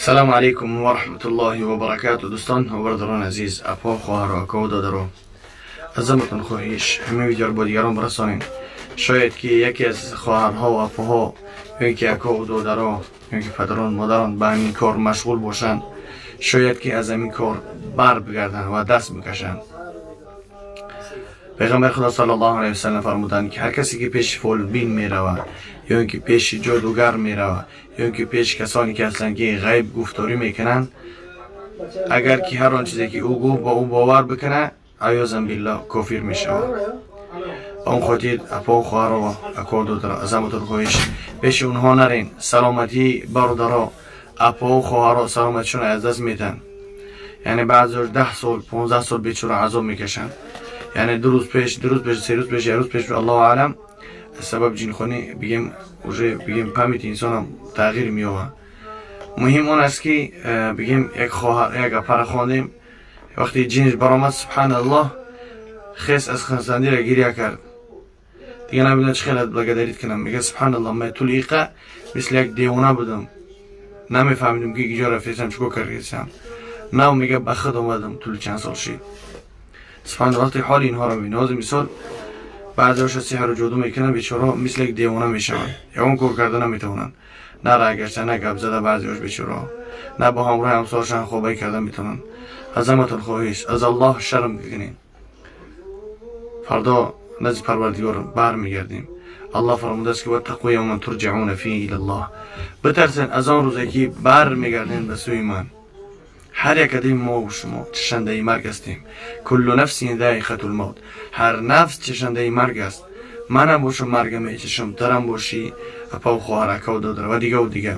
Салому алейкум ва раҳматуллоҳи ва баракату. Дӯстон ва бародарони азиз, апо, хоҳару, ака, додаро, аз ҳаматон хоҳиш, ҳамин видеоро бо дигарон барасонем. Шояд ки яке аз хоҳарҳо ва апоҳо ё ки акову додаро ё ки падарон, модарон ба ҳамин кор машғул бошанд, шояд ки аз ҳамин кор бар бигарданд ва даст бикашанд. Пайғамбари Худо саллаллоҳу алайҳи васаллам фармуданд, ки ҳар касе ки пеши фолбин меравад ё ин ки пеши ҷодугар меравад ё ин ки пеши касоне ки ҳастанд, ки ғайб гуфторӣ мекунанд, агар ки ҳар он чизе ки ӯ гуфт, ба ӯ бовар бикунад, аёзан биллоҳ, кофир мешавад. Ба он хотир, апо, хоҳаро, ако, додаро, аз ҳаматон хоҳиш, пеши онҳо нарен. Саломатии бародаро, апо, хоҳаро, саломатишон аз даст метаҳанд. Яъне баъзеош 10 сол, 15 сол бечора азоб мекашанд. Яъне 2 рӯз пеш, 2 рӯз пеш, 3 рӯз пеш, як рӯз пеш, аллоҳу аълам, аз сабаб ҷинхонӣ, бигем, уже, бигем, памяти инсонам тағйир меёбад. Муҳим он аст, ки бигем, як хоҳар, як апара хондем, вақте ҷинш баромад, субҳаналлоҳ, хес аз хурсандира гиря кард. Дига намедонам чӣ хеле благодарить кунам. Мега: «Субҳаналлоҳ, ман тӯли иқа мисли як девона будам, намефаҳмидам, ки киҷо рафтесам, чӣ кор кардесам». Нав, мега, ба худ омадам, тӯли чанд сол шид. Субҳаналлоҳ, вақте ҳоли инҳоро мебинӣ, ҳозир мисол баъзеҳоша сеҳру ҷоду мекунанд, бечораҳо мисли як девона мешаванд, ягон кор карда наметавонанд, на раҳ гашта, на гап зада, баъзеҳош бечораҳо на бо ҳамроҳи ҳамсорашон хобаӣ карда метавонанд. Аз ҳаматон хоҳиш, аз Аллоҳ шарм бикунед. Фардо назди Парвардигор бармегардем. Аллоҳ фармудааст, ки واتقوا يوما ترجعون فيه إلى الله. Битарсен аз он рӯзе, ки бармегардем ба сӯи ман. Ҳар як адами мо шумо чашандаи марг ҳастем. كل نفس ذائقة الموت. Ҳар нафс чашандаи марг аст. Манам бошам, марга мечашам, тарам бошӣ, апау, хоҳар, акау, додар ва дигаву дига.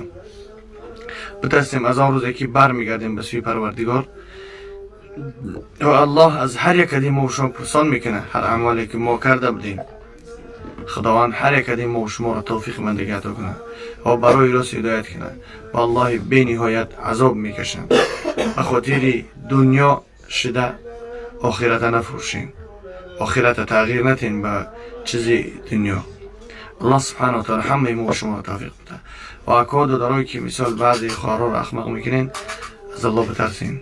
Битарсем аз он рӯзе, ки бармегардем ба сӯи Парвардигор ва Аллоҳ аз ҳар як ади мо шумо пурсон мекунад ҳар амале, ки мо карда будем. Худованд ҳар як ади мо шуморо тавфиқи бандагӣ ато кунад ва барои рост ҳидоят кунад. Ва Аллоҳи бениҳоят азоб мекашанд. Ба хотири дунё шида охирата нафурӯшем, охирата тағйир натем ба чизи дунё. Аллоҳ субҳанаҳу таала ҳамаи мо шуморо тавфиқ буда. Ва ако, додарое, ки мисол баъзе хоҳарҳоро ахмақ мекунен, аз Аллоҳ битарсем.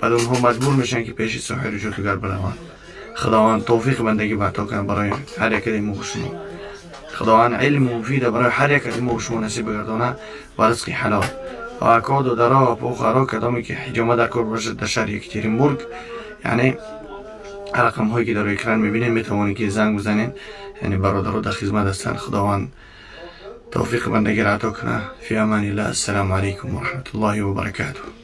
Баъд онҳо маҷбур мешаванд, ки пеши соҳиру ҷодугар бираванд. Худованд тавфиқи бандагӣ ба ато кунад барои ҳар якади мо шумо. Худованд илму муфида барои ҳар якади мо шумо насиб бигардона ва ризқи ҳалол. Ва ако, додаро, апо, хоҳаро, кадоме ки ҳиҷома дар кор бошад дар шаҳри Екатеринбург, яъне рақамҳое, ки дар экран мебинед, метавонед, ки занг бизанед. Яъне бародаро дар хизмат ҳастанд. Худованд тавфиқи бандагиро ато кунад. Фи аманилла. Ассалому алайкум ва раҳматуллоҳи ва баракатуҳ.